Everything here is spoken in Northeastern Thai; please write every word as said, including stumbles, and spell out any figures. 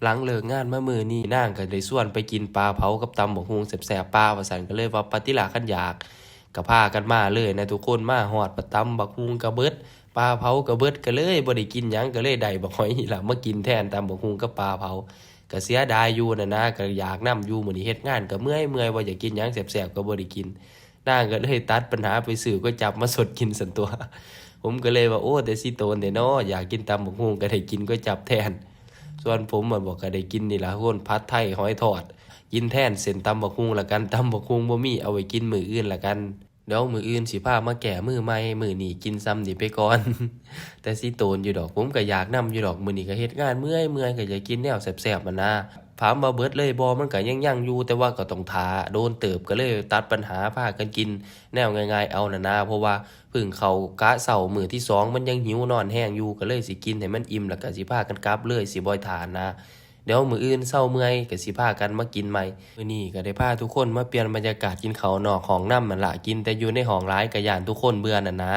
หลังเลิกงานมามื้อนี้ นางก็ได้ชวนไปกินปลาเผากับตำบักหุ่งแซ่บๆ ปลาว่าซั่น ก็เลยว่า ไปติล่ะ คันอยาก ก็พากันมาเลยนะทุกคน มาฮอด ปะตำบักหุ่งก็เบิด ปลาเผาก็เบิด ก็เลยบ่ได้กินหยัง ก็เลยได้บักหอยนี่ล่ะมากินแทนตำบักหุ่งกับปลาเผา ก็เสียดายอยู่นะนะ ก็อยากนำอยู่ มื้อนี้เฮ็ดงานก็เมื่อยๆ ว่าอยากกินหยังแซ่บๆ ก็บ่ได้กิน นางก็เลยตัดปัญหาไปซื้อก๋วยจั๊บมาสดกินซั่นตั่ว ผมก็เลยว่า โอ้ แต่สิโตนแท้น้อ อยากกินตำบักหุ่งก็ได้กินก๋วยจั๊บแทน ส่วนผมมันบอกก็ได้กินนี่ล่ะทุกคน ผัดไทยหอยทอด กินแทนเส้นตำบักหุ่งละกัน ตำบักหุ่งบ่มี เอาไว้กินมื้ออื่นละกัน เดี๋ยวมื้ออื่นสิพามาแก้มือใหม่ มื้อนี้กินส่ำนี้ไปก่อน แต่สิโตนอยู่ดอก ผมก็อยากนำอยู่ดอก มื้อนี้ก็เฮ็ดงานเมื่อยๆ ก็อยากกินแนวแซ่บๆ หั้นนะ ถามว่าเบิดเลยบ่ มันก็ยังๆ อยู่ แต่ว่าก็ต้องท่าโดนเติบ ก็เลยตัดปัญหาพากันกินแนวง่ายๆ เอานะนะ เพราะว่าเพิ่งเข้ากะเช้ามื้อที่สอง มันยังหิวนอนแฮงอยู่ ก็เลยสิกินให้มันอิ่ม แล้วก็สิพากันกลับเลย สิบ่ท่านะ เดี๋ยวมื้ออื่นเซาเมื่อยก็สิพากันมากินใหม่ มื้อนี้ก็ได้พาทุกคนมาเปลี่ยนบรรยากาศกินข้าวนอกห้องนำหั้นล่ะ กินแต่อยู่ในห้องหลายก็ย้านทุกคนเบื่อหั้นนะ